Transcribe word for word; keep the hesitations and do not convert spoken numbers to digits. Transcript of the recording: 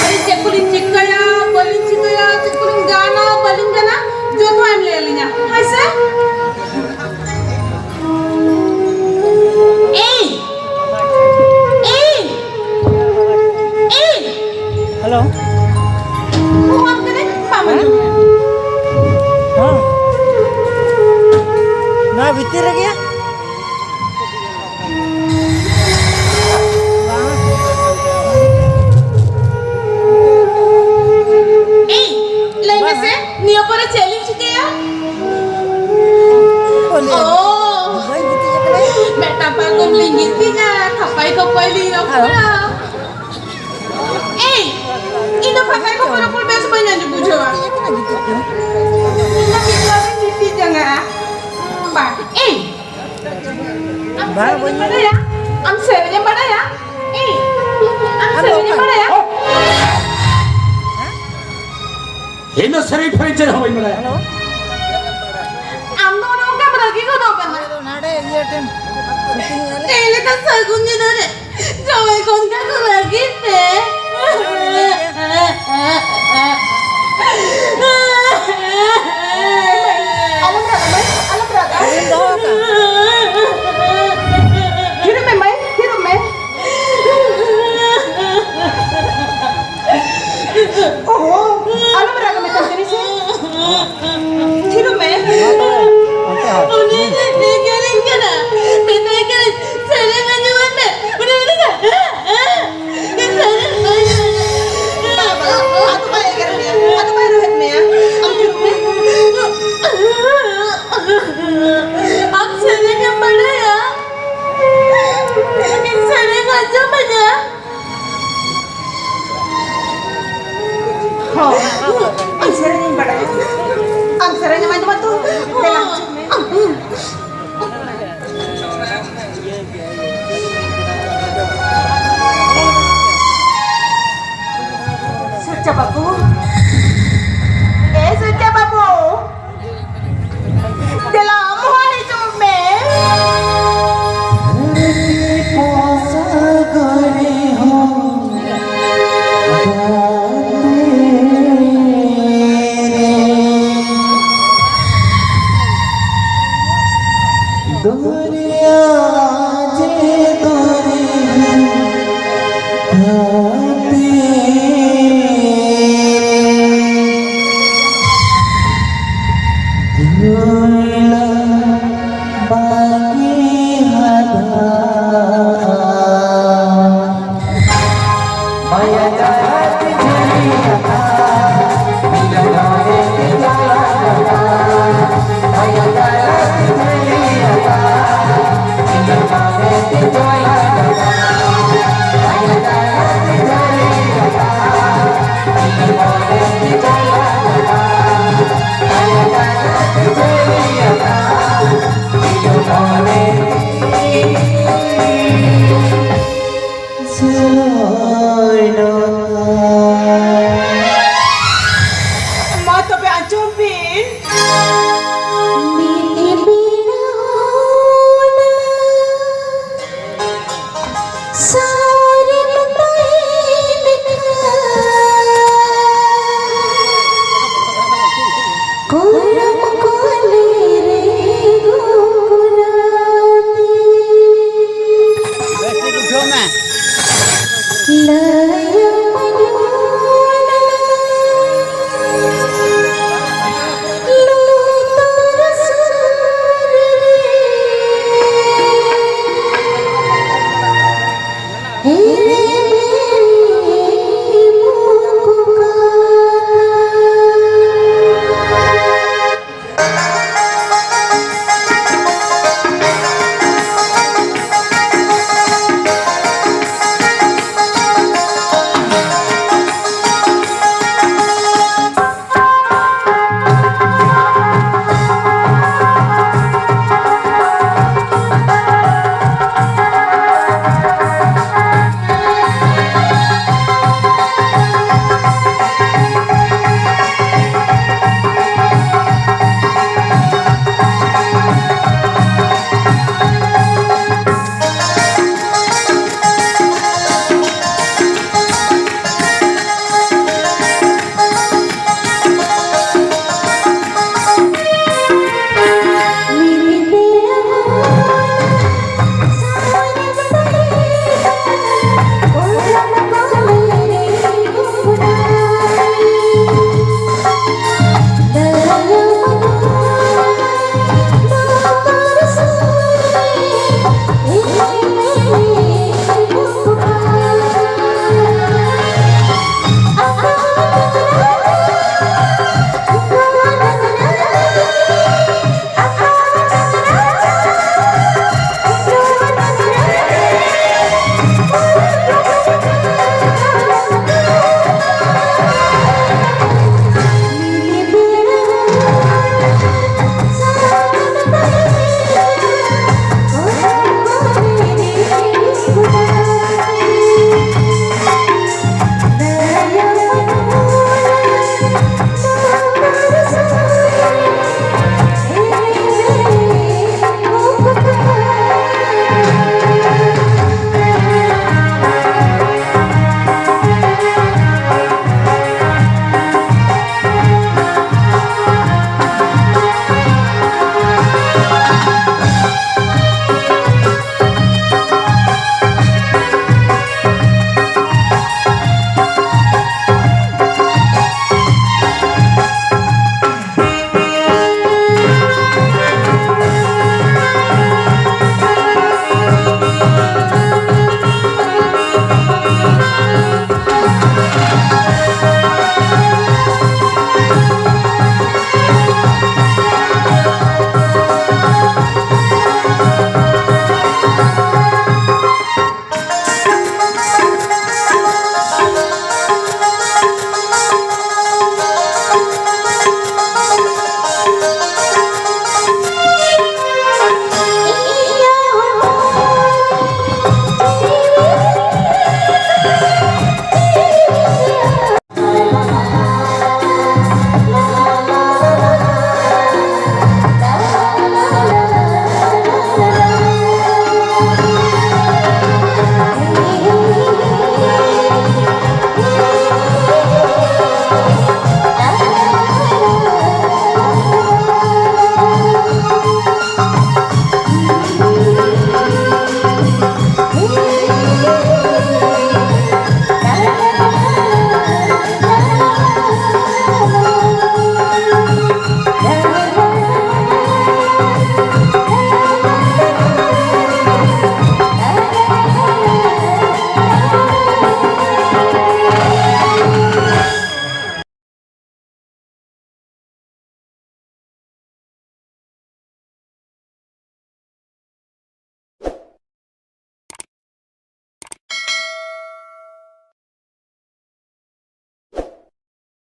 ᱟᱹᱞᱤᱧ ᱪᱮᱫ ᱠᱚᱞᱤᱧ ᱪᱤᱠᱟᱹᱭᱟ, ᱵᱟᱹᱞᱤᱧ ᱪᱤᱠᱟᱹᱭᱟ, ᱪᱮᱫ ᱠᱚᱞᱤᱧ ᱜᱟᱱᱟ, ᱵᱟᱹᱞᱤᱧ ᱜᱟᱱᱟ, ᱡᱚᱛᱚᱣᱟᱜ ᱮᱢ ᱞᱟᱹᱭ ᱟᱹᱞᱤᱧᱟ, ᱦᱳᱭ ᱥᱮ? ᱮᱭ! ᱮᱭ! ᱮᱭ! ᱦᱮᱞᱳ᱾ ᱯᱷᱳᱱ ᱟᱢ ᱠᱟᱹᱱᱟᱹᱧ, ᱵᱟᱢ ᱟᱸᱡᱚᱢᱮᱜᱼᱟ᱾ ᱦᱮᱸ᱾ ᱱᱚᱣᱟ ᱵᱷᱤᱛᱤᱨ ᱨᱮᱜᱮ᱾ ᱮᱭ, ᱞᱟᱹᱭ ᱢᱮᱥᱮ, ᱱᱤᱭᱟᱹ ᱯᱚᱨᱮ ᱪᱮᱫ ᱞᱤᱧ ᱪᱤᱠᱟᱹᱭᱟ? ᱚ, ᱢᱤᱫᱴᱟᱝ ᱯᱟᱨᱠᱚᱢ ᱞᱤᱧ ᱜᱤᱛᱤᱡᱟ, ᱠᱷᱟᱯᱟᱭ ᱠᱷᱚᱯᱟᱭ ᱞᱤᱧ ᱨᱚᱯᱚᱲᱟ᱾ ᱮᱭ, ᱤᱧ ᱫᱚ ᱠᱷᱟᱯᱟᱭ ᱠᱷᱚᱯᱟᱭ ᱨᱚᱯᱚᱲ ᱵᱮᱥ ᱵᱟᱹᱧ ᱟᱸᱡᱚᱢ ᱵᱩᱡᱷᱟᱹᱣᱟ᱾ ᱤᱧ ᱫᱚ ᱢᱤᱫ ᱫᱷᱟᱣ ᱜᱤᱧ ᱜᱤᱛᱤᱡ ᱡᱚᱝᱟ᱾ ᱵᱟᱝ, ᱮᱭ, ᱟᱢ ᱵᱟᱝ, ᱥᱮᱨᱮᱧ ᱮᱢ ᱵᱟᱹᱧ ᱵᱟᱲᱟᱭᱟ? ᱟᱢ ᱥᱮᱨᱮᱧ ᱮᱢ ᱵᱟᱲᱟᱭᱟ? ᱮᱭ, ᱟᱢ ᱟᱫᱚ ᱥᱮᱨᱮᱧ ᱮᱢ ᱚᱠᱟ ᱵᱟᱲᱟᱭᱟ? ᱤᱧ ᱫᱚ ᱥᱮᱨᱮᱧ ᱯᱷᱮᱨᱮᱧ ᱪᱮᱫ ᱦᱚᱸ ᱵᱟᱹᱧ ᱵᱟᱲᱟᱭᱟ᱾ ᱦᱮᱞᱳ᱾ ᱟᱢ ᱫᱚ ᱚᱱᱮ ᱚᱱᱠᱟᱢ ᱨᱟᱹᱜᱤ ᱜᱚᱫᱚᱜ ᱠᱟᱱᱟ᱾ ᱟᱫᱚ ᱱᱟᱰᱮ ᱤᱭᱟᱹ ᱴᱷᱮᱱ ᱥᱩᱴᱤᱝ ᱟᱞᱮ᱾ ᱛᱮᱦᱮᱧ ᱞᱮᱠᱟ ᱥᱟᱹᱜᱩᱱ ᱧᱤᱫᱟᱹ ᱨᱮ ᱡᱟᱶᱟᱭ ᱜᱚᱝᱠᱮ ᱠᱚ ᱞᱟᱹᱜᱤᱫ ᱛᱮ᱾ ᱟᱞᱚᱢ ᱨᱟᱜᱟ ᱢᱟᱹᱭ, ᱟᱞᱚᱢ ᱨᱟᱜᱟ᱾ ᱥᱟᱹᱜᱩᱱ ᱫᱚᱦᱚ ᱠᱟᱜ᱾ ᱛᱷᱤᱨᱚᱜ ᱢᱮ ᱢᱟᱹᱭ, ᱛᱷᱤᱨᱚᱜ ᱢᱮ᱾ ᱚᱦᱚ, ᱟᱞᱚᱢ ᱨᱟᱜᱟ ᱢᱮᱛᱟᱢ ᱠᱟᱹᱱᱟᱹᱧ ᱥᱮ᱾ ᱛᱷᱤᱨᱚᱜ ᱢᱮ᱾ ᱚᱱᱛᱮ ᱦᱚᱸ᱾ ᱩᱱᱤ ᱢᱮᱛᱟᱭ ᱠᱟᱹᱱᱟᱹᱧ ᱠᱟᱱᱟ, ᱢᱮᱛᱟᱭ ᱠᱟᱹᱱᱟᱹᱧ, ᱥᱮᱨᱮᱧ ᱟᱸᱡᱚᱢᱟᱭ ᱢᱮ᱾ ᱩᱱᱤ ᱢᱮᱱᱫᱟ, ᱥᱮᱨᱮᱧ ᱵᱟᱭ ᱢᱮᱱᱟ᱾ ᱵᱟᱵᱟ, ᱟᱫᱚ ᱵᱟᱭ ᱮᱜᱮᱨ ᱢᱮᱭᱟ, ᱟᱫᱚ ᱵᱟᱭ ᱨᱚᱦᱮᱫ ᱢᱮᱭᱟ᱾ ᱟᱢ ᱛᱷᱤᱨᱚᱜ ᱢᱮ᱾ ᱟᱢ ᱥᱮᱨᱮᱧ ᱮᱢ ᱵᱟᱲᱟᱭᱟ? ᱤᱧ ᱥᱮᱨᱮᱧ ᱟᱸᱡᱚᱢᱟᱹᱧᱟ᱾ ᱦᱚᱸ, ᱤᱧ ᱥᱮᱨᱮᱧ ᱤᱧ ᱵᱟᱲᱟᱭᱟ᱾ ᱟᱢ ᱥᱮᱨᱮᱧ ᱮᱢ ᱟᱸᱡᱚᱢᱟ ᱛᱚ? ᱫᱮᱞᱟ, ᱦᱤᱡᱩᱜ ᱢᱮ᱾ ᱥᱩᱪᱟ ᱵᱟᱹᱵᱩ, ᱮ ᱥᱩᱪᱟ ᱵᱟᱹᱵᱩ, ᱫᱮᱞᱟ ᱟᱢ ᱦᱚᱸ ᱦᱤᱡᱩᱜ ᱢᱮ᱾